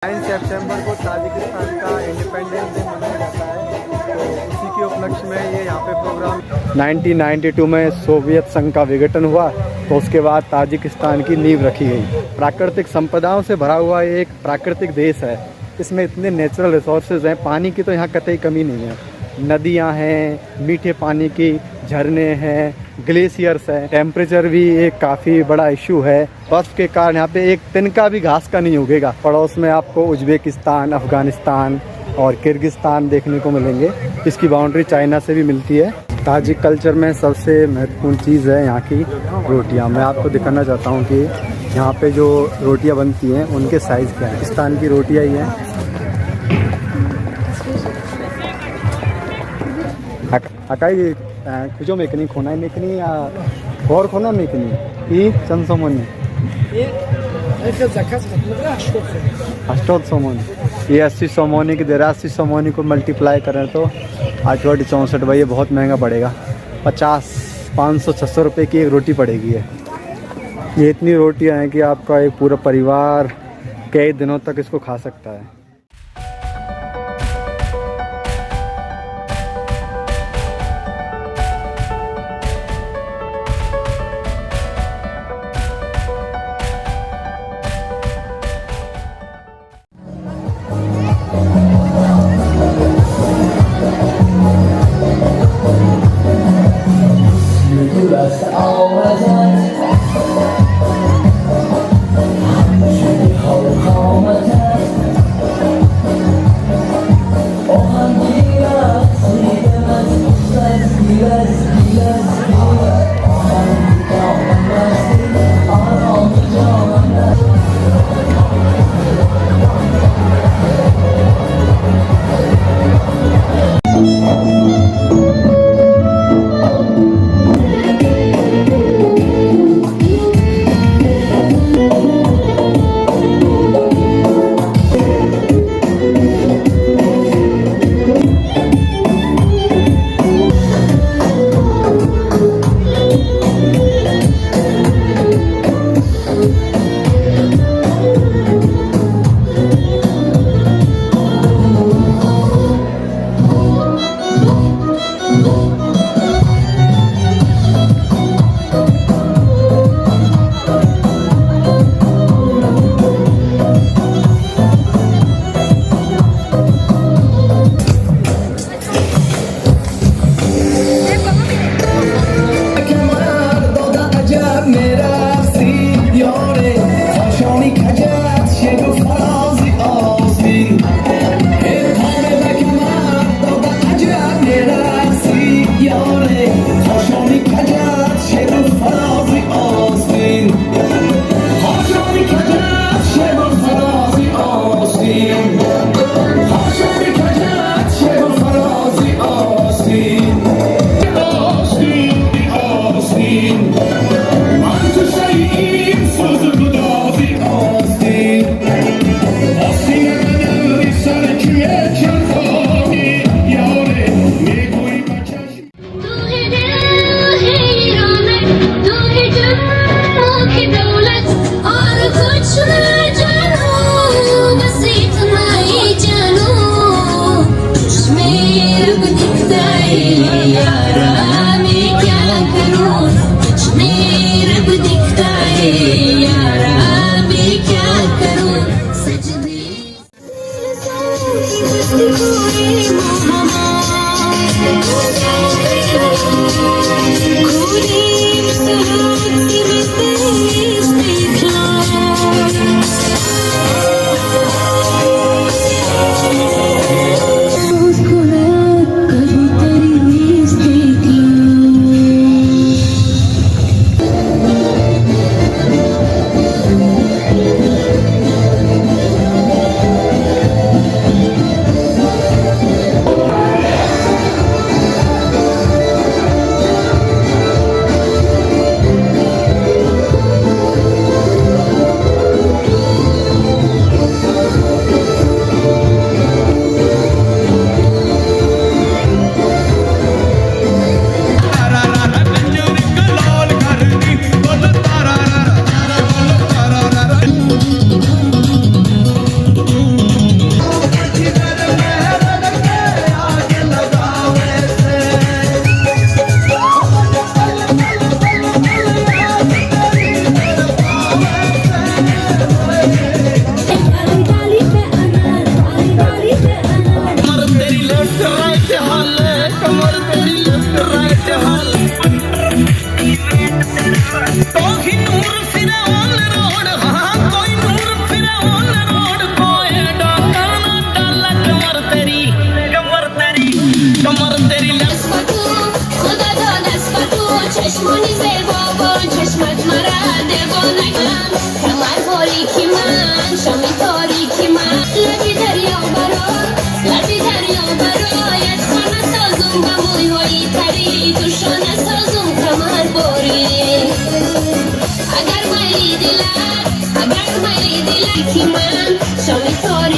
9 सितंबर को ताजिकिस्तान का independence day मनाया जाता है, तो उसी के उपलक्ष्य में ये यहाँ पे प्रोग्राम। 1992 में सोवियत संघ का विघटन हुआ, तो उसके बाद ताजिकिस्तान की नींव रखी गई। प्राकृतिक संपदाओं से भरा हुआ ये एक प्राकृतिक देश है। इसमें इतने नेचुरल रिसोर्सेज हैं, पानी की तो यहाँ कतई कमी नहीं है। नदियाँ हैं, मीठे पानी की झरने हैं, ग्लेशियर्स हैं। टेम्परेचर भी एक काफ़ी बड़ा इशू है। बर्फ़ के कारण यहाँ पे एक तिनका भी घास का नहीं उगेगा। पड़ोस में आपको उज्बेकिस्तान, अफ़गानिस्तान और किर्गिस्तान देखने को मिलेंगे। इसकी बाउंड्री चाइना से भी मिलती है। ताजिक कल्चर में सबसे महत्वपूर्ण चीज़ है यहाँ की रोटियाँ। मैं आपको दिखाना चाहता हूँ कि यहाँ पे जो रोटियाँ बनती हैं, उनके साइज़ क्या है। पाकिस्तान की रोटियाँ ही हैं। 아까 куҷо мекунӣ? Хонаи мекунӣ я корхона мекунӣ? И чанд сомонӣ? 80 сомонӣ. ये 80 सोमोनी की दे रहा है। 80 सोमोनी को मल्टीप्लाई करें तो 8 आठ 64। भाई, ये बहुत महंगा पड़ेगा। 50, 500, 600 रुपये की एक रोटी पड़ेगी। ये इतनी रोटियां हैं कि आपका एक पूरा परिवार कई दिनों तक इसको खा सकता है।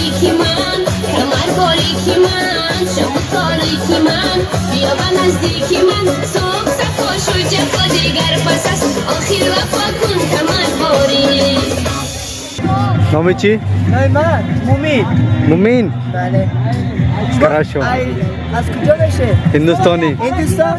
Борики ман, камар борики ман, шому торики ман, биё ба наздики ман. Субҳ сафо шуд, ҷафо дигар пас аст, охир вафо кун, камар борик. Номи чӣ? Номи ман Мумин. Мумин. Бале. Хорошо. Аз куҷо меше? Ҳиндустонӣ. Ҳиндустон.